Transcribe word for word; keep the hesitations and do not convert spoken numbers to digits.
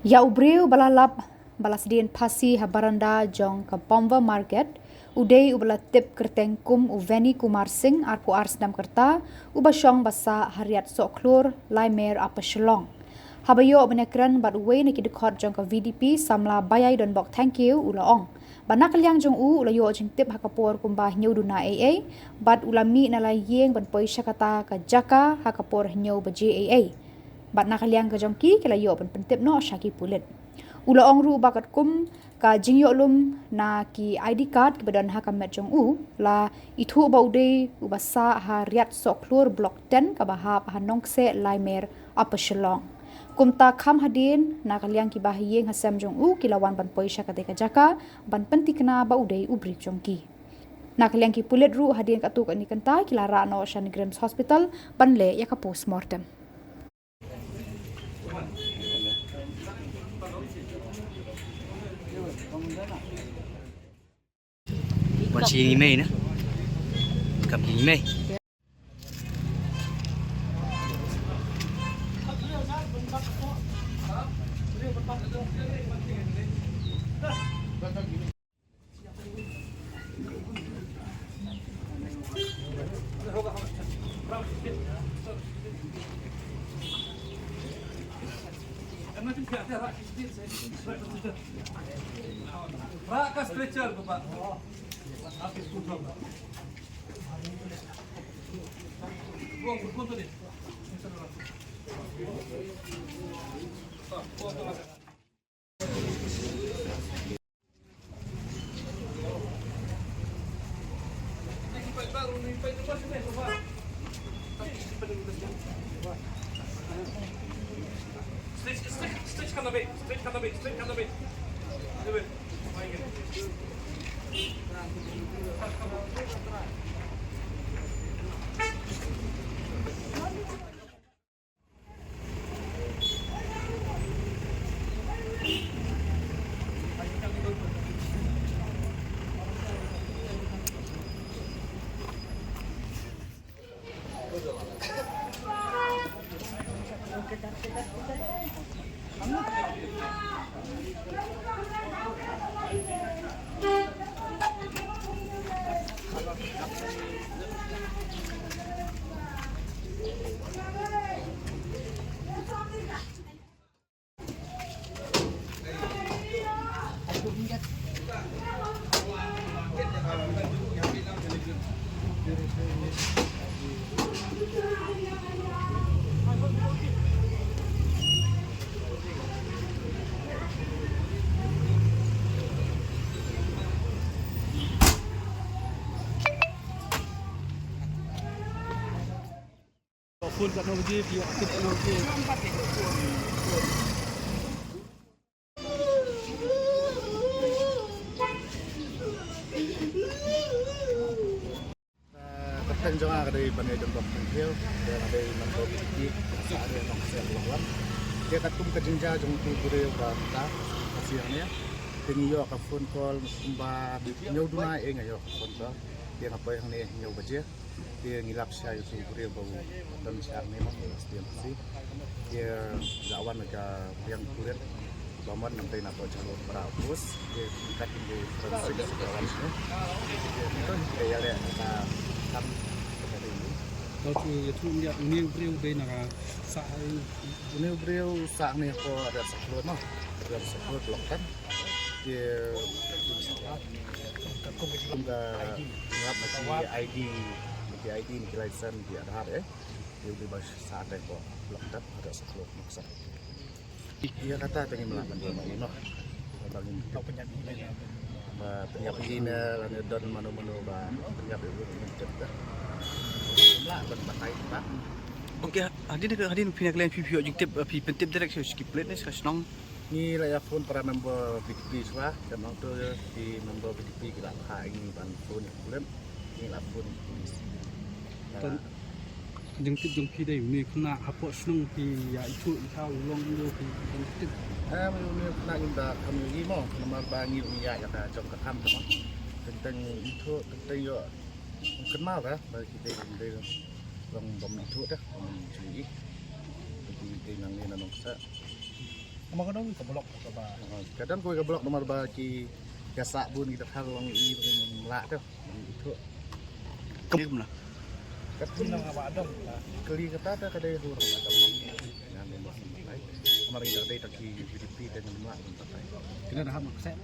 Ïa u briew ba la lap ba la sdien phasi ha baranda jong ka Bomba Market, u dei uba la tip kyrteng kum u Veni Kumar Singh, arphew ar snem ka rta, uba shong ba sah ha Riat Sohkhlur, Laimer, Upper Shillong. Haba ïoh ban ïakren bad uwei na ki dkhot jong ka V D P, samla Baiaidonbok Thangkhiew, u la ong ba na ka liang jong u, u la ïoh jingtip ha ka por kumba hynñiew duna eiei, bad u la mih na la ïing ban poi sha kata ka jaka ha ka por hynñiew baje eiei. Bad na ka liang ka jong ki, ki la ïoh ban pyntip noh sha ki pulit. U la ong ruh ba katkum ka jingïoh lum na ki I D card kiba don ha ka met jong u, la ithuh ba u dei uba sah ha Riat Sohkhlur Block ten kaba hap ha Nongkseh, Laimer, Upper Shillong. Kumta kham hadien, na ka liang ki bahaïing hasem jong u ki la wan ban poi sha katei ka jaka ban pynthikna ba u dei u briew jong ki. Na ka liang ki pulit ruh, hadien katto katne kynta ki la rah noh sha NEIGRIHMS Hospital ban leh ïa ka post mortem. Wan shi ngi mei na. Kam ngi mei. Phone katno baje, phi ïoh tip katno baje? Ka kyrteng jong nga ka dei Baniaidonbok Thangkhiew, te nga dei member VDP, sa re nong se blok wan. Te katkum ka jingjia jong utu u briew ba mynta, ka siang ne. Te ngi ïoh ka phone call kumba hynñiew duna eiei nga ïoh ka phone call. Te nga poi hangne hynñiew baje. Te ngi lap sha ïa utu u briew ba u don sha ne ma u la sdien phasi. Te la wan ka biang kulit ba mon nang dei na ko jalo para bus. Te kat ngi forensic ka wan sha. Te ïa le ka kam ka dei ni. Ko tu ïa tu ïa une u briew dei na ka sa ai. Une u briew sa ne ko ada saklot no. Ada saklot blok kan. Te kum ka ngap na ki I D, na ki I D, na ki license, na ki Aadhaar eh. Te u dei ba sah te ko blok tap ada saklot nuksa. Ïa kata te ngim lah ban ïoh noh. Ba ngim, ba pynïap email ne don mano mano ba pynïap email ngim tip te. Ngim lah ban batai ba. Okay, hadien ka, hadien phi na klen phi phi ïoh jingtip, phi pyntip direct sha ki pulit ne sha ka shnong. Ngi la ïa phone para member VDP shuwa, ka nong tu ki member VDP ki la phah ïa ngi ban phone ïa ki pulit, ngi la phone ïa ki pulit. Ton jingtip jong phi dei une khynnah hapoh shnong phi ïa ithuh ïa u long ïa phi jingtip. Em, une khynnah ngim da kham ïohi mo, namar ba ngi ïa ïa ka jong ka kam mo. Teng teng ithuh, teng teng ïoh kynmaw ba ba ki dei dei long bym ithuh da, bym ju ïohi. Ki dei nangne na nongsa. Ka don ka blok kaba. Ka don kawei ka blok namar ba ki ka sah bun ki da thar long i ba ngim lah tu. Ithuh. Kumno? Ka kumno kaba dong. Kali kata ka dei hur ka dong. Namar i da dei ta ki B D P dan ngim lah. Kena dah mak seh.